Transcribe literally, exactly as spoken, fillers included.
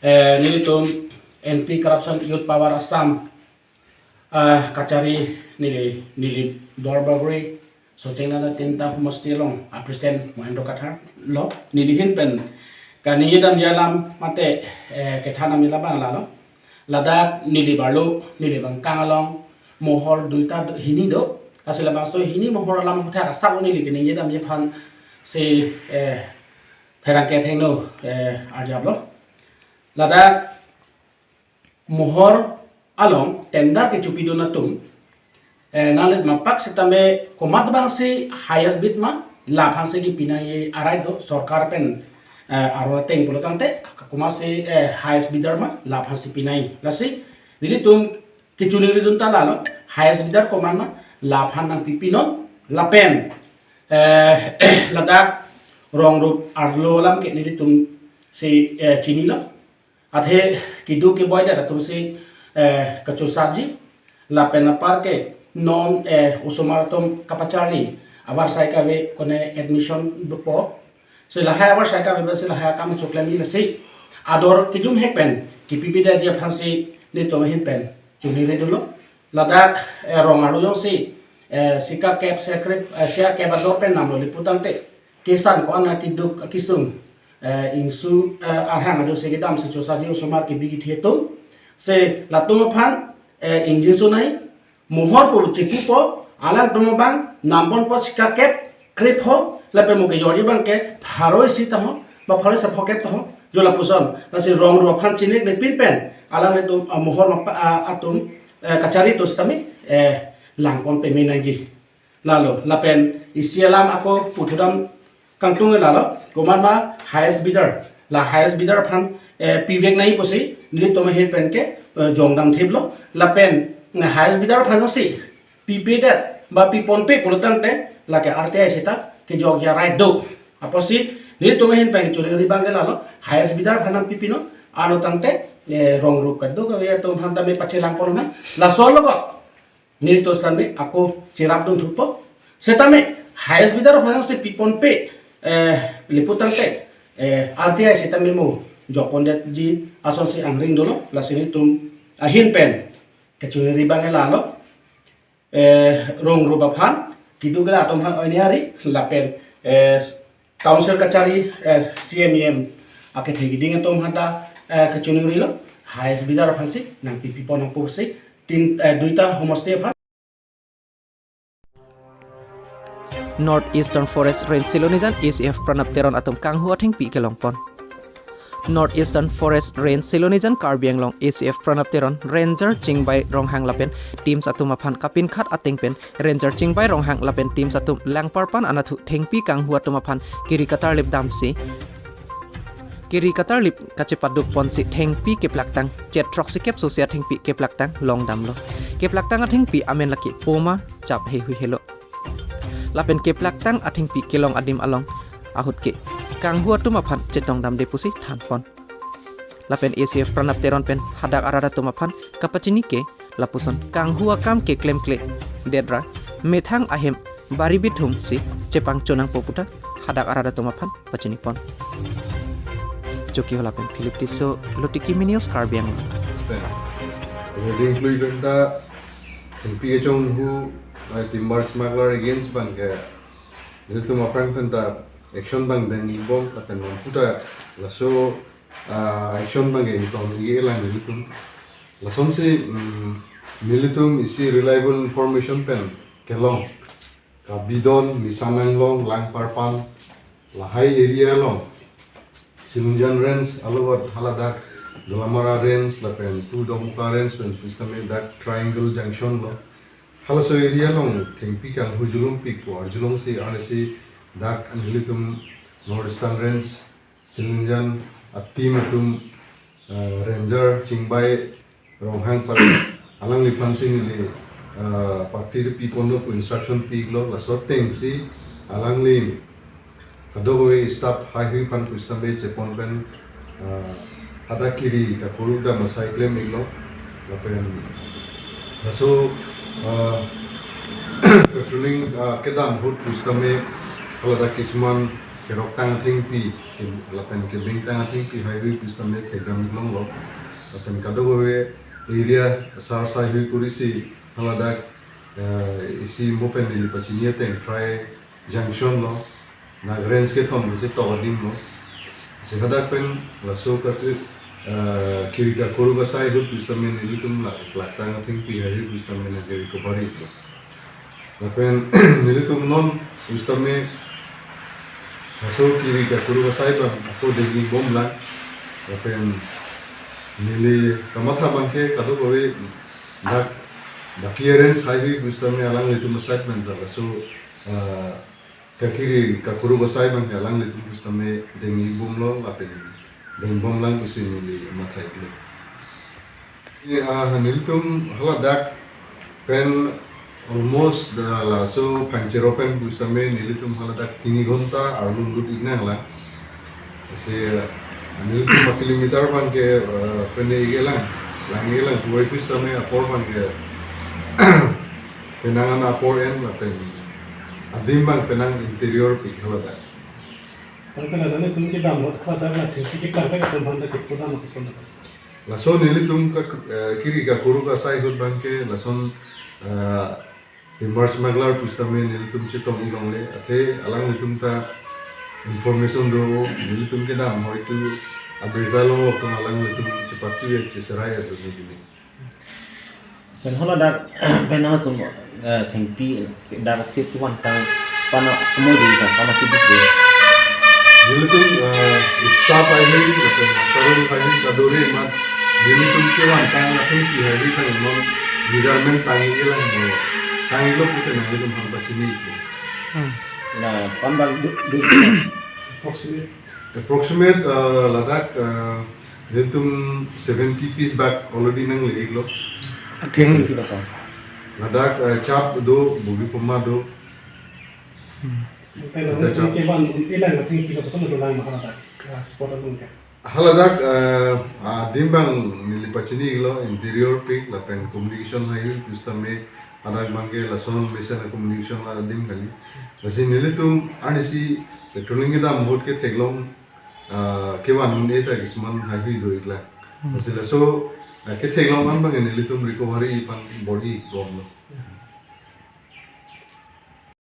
Eh, nelitum Anti Corruption Youth Power Assam, ah, kachari neli, neli Duarbagori, Socheng Nada Tinta Homosti along, a President Mohendro Kathar lo, neli ahin pen kaningje damji alam mate, eh, kethan damji alam abang lalo. Ladak neli barlo, neli bangkang along mohor duita do, hini do. Lasi labangso hini mohor alam aputhak asap neli kaningje damji aphan si, eh, pherangke athengno, eh, arjaplo. Ladak mohor along tender kechopidun atum, eh, nanglit mapak setame komat abangsi highest bid ma, laphansi kepi nangji arai do, sorkar pen, eh, aro ateng pulo tangte, komatsi, eh, highest bidder ma, laphansi pi nangji. Lasi nelitum kechoningridun ta lalo, highest bidder komat ma, laphan nangpipinon, lapen, eh, ladak rong rup arlo alam ke nelitum si, eh, chinilo. Athe keduk keboi det atumsi, eh, kachosatji. Lapen apar ke non, eh, osomar atum kapacharli, avarsai kave kone admission dopo. Si lahai avarsai kave ba si lahai akam choklemji lasi ador kejumhek pen kepipi detji aphansi nelitum ahin pen choningridunlo. Ladak, eh, rong arlo jongsi, eh, sika kep sekrip, eh, sia kep ador pen namlo, lapu tangte kesan ko-an keduk kesung, eh, ingsu, eh, arhang ajo si kedam si chosatji osomar kebi kethe atum. Si latum aphan, eh, ingjinso nangji, mohor pu chepupo, alangtum abang namponpo sika kep krip ho, lapen mo kejorji abang ke pharo isi ta ho, ba pharo isi phokep ta ho, jo lapuson. Lasi rong rup aphan chinek ne pin pen, alanglitum, ah, mohor mapa, ah, atum, eh, kachari atum setame, eh, langpon peme nangji. Lalo, lapen isi alam ako puthudam kangtung lalo, komat ma highest bidder. La highest bidder aphan, eh, pivek nangji pusi, nelitum ahin pen ke, eh, jongdam thiplo. Lapen, eh, highest bidder aphan si pipe det, ba piponpe pulo tangte, lake R T I seta kejokji arai do. Apotsi, nelitum ahin pen choningri abang ke lalo, highest bidder aphan nangpipinon, ano tangte, eh, rong rup kadokave atum aphan tame pachelangpon nang. Laso logot nelitum setame ako cherapdun thupo. Setame highest bidder aphan si piponpe, eh, lapu tangte, eh, R T I setame mo jokpon detji asonsi angring dolo, lasi nelitum ahin pen kechoningri abang ke lalo, eh, rong rup aphan keduk kela atum aphan oini ari, lapen, eh, council kachari, eh, C M E M akethe keding atum aphan ta, eh, kechoningrilo, highest bidder aphansi nangpipi pon nangpo pusi, tin, eh, duita homosti aphan. North Eastern Forest Range Silonijan A C F Pranab Teron atum kanghu athengpi kelongpon. North Eastern Forest Range Silonijan Karbi Anglong A C F Pranab Teron, Ranger Chingbai Ronghang lapen teams atum aphan kapinkhat ateng pen Ranger Chingbai Ronghang lapen teams atum langparpan anatthu thengpi kanghu atum aphan kiri katarlip damsi, kiri katarlip kachepaduk ponsi thengpi keplaktang chet throksikep sosia thengpi keplaktang longdamlo. Keplaktang athengpi amen lake Poma Chap Heihui Helo. Lapen keplaktang athengpi kelong adim along ahut ke kanghu atum aphan chetongdamde pusi thanpon. Lapen A C F Pranab Teron pen hadak arat atum aphan kapachini ke lapuson kanghu akam keklemkledet ra methang ahem bari bithum si chepangchonangpo puta hadak arat atum aphan pachinipon. Chokihola pen Philip Tisso, Lotiki Mini News, Karbi Anglong. Wedding klui benta N P H ong hu, ai, timber smuggler against abang ke nelitum aphrang penta action abang dengji bom, lapen non puta laso, ah, action abang ke ingtong ye lang nelitum. Lasonsi, mm, nelitum isi reliable information pen kelong, Kabidon, Misan Anglong, Langparpan, lahai area along Silonijan Range alogot haladak Dolamara Range lapen Pu Dokmoka Range pen pusitame dak Triangle Junction lo. Halaso area along thengpi kanghu julum pikpo, arjulongsi arnisi dak nelitum North Eastern Range Silonijan a-team atum, eh, Ranger Chingbai Ronghang pala alangliphansi neli, eh, party ri piponlo pu instruction piklo, laso atengsi alangli kadokave staff heihui aphan pusitame chepon pen, eh, hadak kiri kakuruk dam asai klem iklo, lapen laso, eh, patrolling, eh, kedam ahut pusitame haladak kisuman keroktang athengpi, ke-, lapen kebengtang athengpi haihui pusitame thekdam longlo. Lapen kadokave area sar saihui kurisi haladak, eh, isi mo pen neli pachini ateng Trai Junction lo, Nagaland kethom lo, si tok adim lo. Si hadak pen laso kaki, eh, kiri kakuruk asai ahut pusitame nelitum la, laktang athengpi haihui pusitame nangke recovery lo. Lapen nelitum non pusitame laso kiri kakuruk asai abang ako dengji bomlang. Lapen neli kamatha abangke kadokave dak baki arrange haihui pusitame alanglitum asai pen ta laso, ah, kakiri kakuruk asai abangke alanglitum pusitame dengji bomlo lapen deng bomlang pusi neli matha iklo. Ini, ah, nelitum haladak pen almost, ah, laso Phangchero pen pusitame nelitum haladak tini ghonta arlo lut iknanglang. Si, ah, nelitum kilometer abangke, ah, pene iklang, lang iklang, puvoiphit pusitame apor abangke penang an apor en lapen adim abang penang interior pik haladak. Tangte la nelitum kedam ahut haladak la thengpi kekar ta atum aphan ta kepudam atum son. Lason nelitum ka, eh, kiri kakuruk asai ahut abangke lason, eh, timber smuggler pusitame nelitum chetong ilongle. Athe alanglitum ta information do, nelitum kedam hoitu abirta longlok tong alanglitum chepatu ya cheserai ya do nelitum. Pen haladak pen nangtum, eh, thengpi dak phase one tang pana mo di sa pana tipis di. Nelitum, eh, staff ahi, lapen master ahi, kadori mat, nelitum kevantang athengpi ahi tang non measurement tang iklang mo. Tang iklo pute nelitum aphan pachini iklo. Hmm. Na, pan bang du, du, Approximate. Approximate, eh, ladak, eh, nelitum seventy piece bag already nangle iklo. Atheng. Seventy piece. Ladak, eh, chap do, bogi poma do. Hmm. Tangte nelitum kevan ilang athengpi lapuson dolang ma haladak, ah, spot along ke. Haladak, eh, adim abang neli pachini iklo interior pik lapen communication haihui pusitame hadak abangke lason mesen communication la adim kali. Lasi nelitum arnisi patrolling kedam ahut ketheklong, ah, kevan un-e ta kisuman haihui do iklang. Hmm. Lasi laso, ah, ketheklong an abangke nelitum recovery aphan bor-i bomlo.